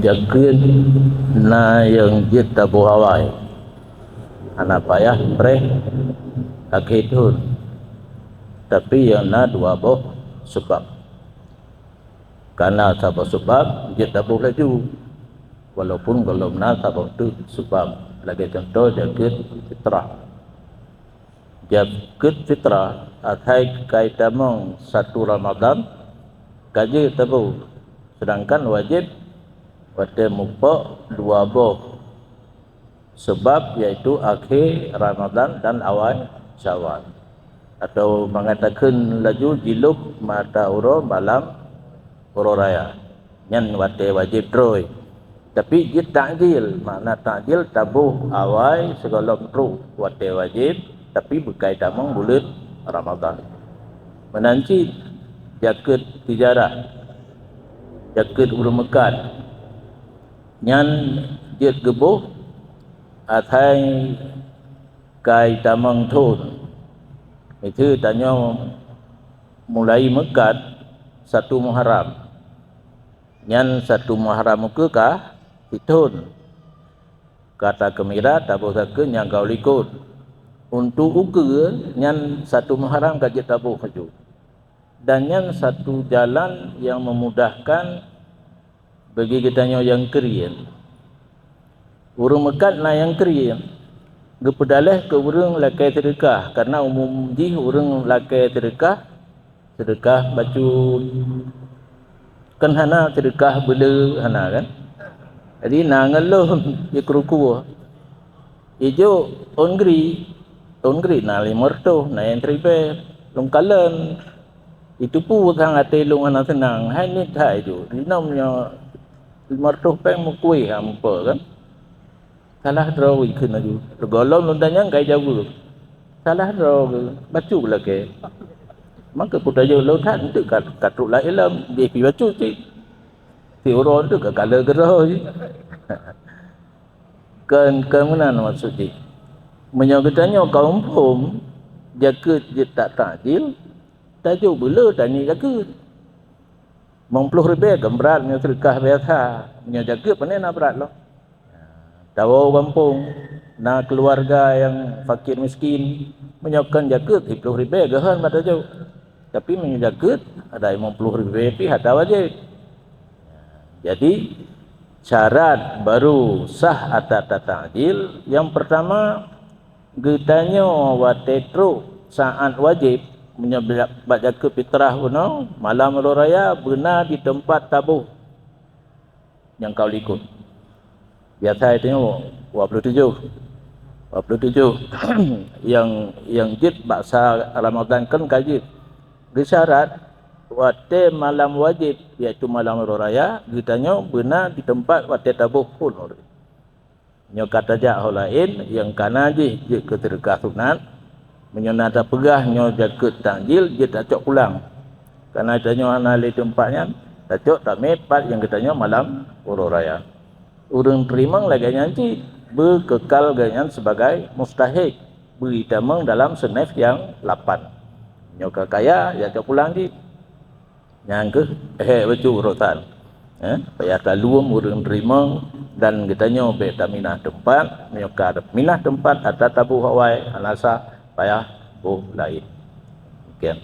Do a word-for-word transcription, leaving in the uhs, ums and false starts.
Jakeuet na nyang jeuet taboh awai, hana payah preh akhé thon, tapi nyang na dua boh seubab. Ka na saboh seubab jeuet taboh laju, walaupun gohlom na saboh teuk seubab, lagée cuntoh jakeuet fitrah. Jakeuet fitrah asai ka itamong satu Ramadhan ka jeuet taboh, seudangkan wajéb watée mupok dua boh seubab, yaitu akhé Ramadhan dan awai Syawal. Atau mangat takheun laju jilôb mata uroe malam uroe raya, nyan watée wajéb droe. Tapi jeuet takjil, makna takjil taboh awai sigohlom trok watée wajéb, tapi beukai tamong buleuen Ramadhan. Meunan cit jakeuet tijarah, jakeuet ureuëng meukat, nyan jeuet geuboh asai ka itamong thon. Miseue tanyoe mulai meukat satu Muharram, nyan satu Muharram ukeue ka sithon. Ka takeumira taboh zakeuet nyang ka u likot. Untuk ukeue nyan satu Muharram ka jeuet taboh laju. Dan nyan satu jalan nyang meumudahkan bagi geutanyoe nyang krieng. Ureuëng meukat na nyang krieng, geupeudaleh keu ureuëng lakée seudeukah, kareuna umum jih ureuëng lakée seudeukah, seudeukah bacut. Kan hana seudeukah beuleu, hana kan? Jadi na ngon lôn di keurukue. Ijok ôn gri, ôn gri na limong reutôh, na nyang siribée, lôn kalon. Itu pun sang até lôn hana seunang, hai niet hai ju. Jinoe meunyoe limong reutôh péng meukueh ha mupe kan. Salah droe ikheun laju. Reugolom lôn tanyong kai jaweueb. Salah droe geu, bacut lakée. Maka kutajok lôn that, enteuk ka, ka trok lam ilom, jih pi bacut cit. Si uroe enteuk ka kala geuro cit. Kon, kon meunan maksud jih. Meunyoe geutanyoe ka muphom, jakeuet jeuet tak takjil, tajok beuleu taniet jakeuet. Limong ploh ribée kan brat meunyoe seudeukah biasa, meunyoe jakeuet pane na brat lom. Tawoe u gampông, na keuluwarga nyang fakir miskin, meunyoe kon jakeuet siploh ribée geuhon bak tajok. Tapi meunyoe jakeuet, ada limong ploh ribée pih ata wajéb. Jadi, syarat baru sah ata tatakjil, nyang peurtama, geutanyoe watée trok saát wajéb, meunyoe bak, bak jakeuet fitrah bunoe, malam uroe raya, beuna di teumpat taboh nyang ka u likot. Biasa tanyoe dua puluh tujoh. Dua puluh tujoh nyang, nyang jeuet bak sa Ramadhan kon ka jeuet. Geusyarat watée malam wajéb, yaitu malam uroe raya, geutanyoe beuna di teumpat watée taboh phon. Nyoe ka tajak ho laén nyang kana jih jeuet keu seudeukah sunat. Meunyoe na tapeugah nyoe jakeuet takjil, jeuet tacok pulang. Kana tanyoe hana lé teumpat nyan, tacok tamé pat nyang geutanyoe malam uroe raya. Ureuëng teurimong lagée nyan cit, beukeukal geuh nyan sibagai mustahik, beuitamong dalam seunef nyang lapan. Nyoe ka kaya, jak cok pulang cit. Nyang keuh, éhé bacut urotan. Eh, payah taluem ureuëng teurimong dan geutanyoe bék taminah teumpat, meunyoe ka minah teumpat ata taboh awai, hana sah, payah boh laén. Demikian.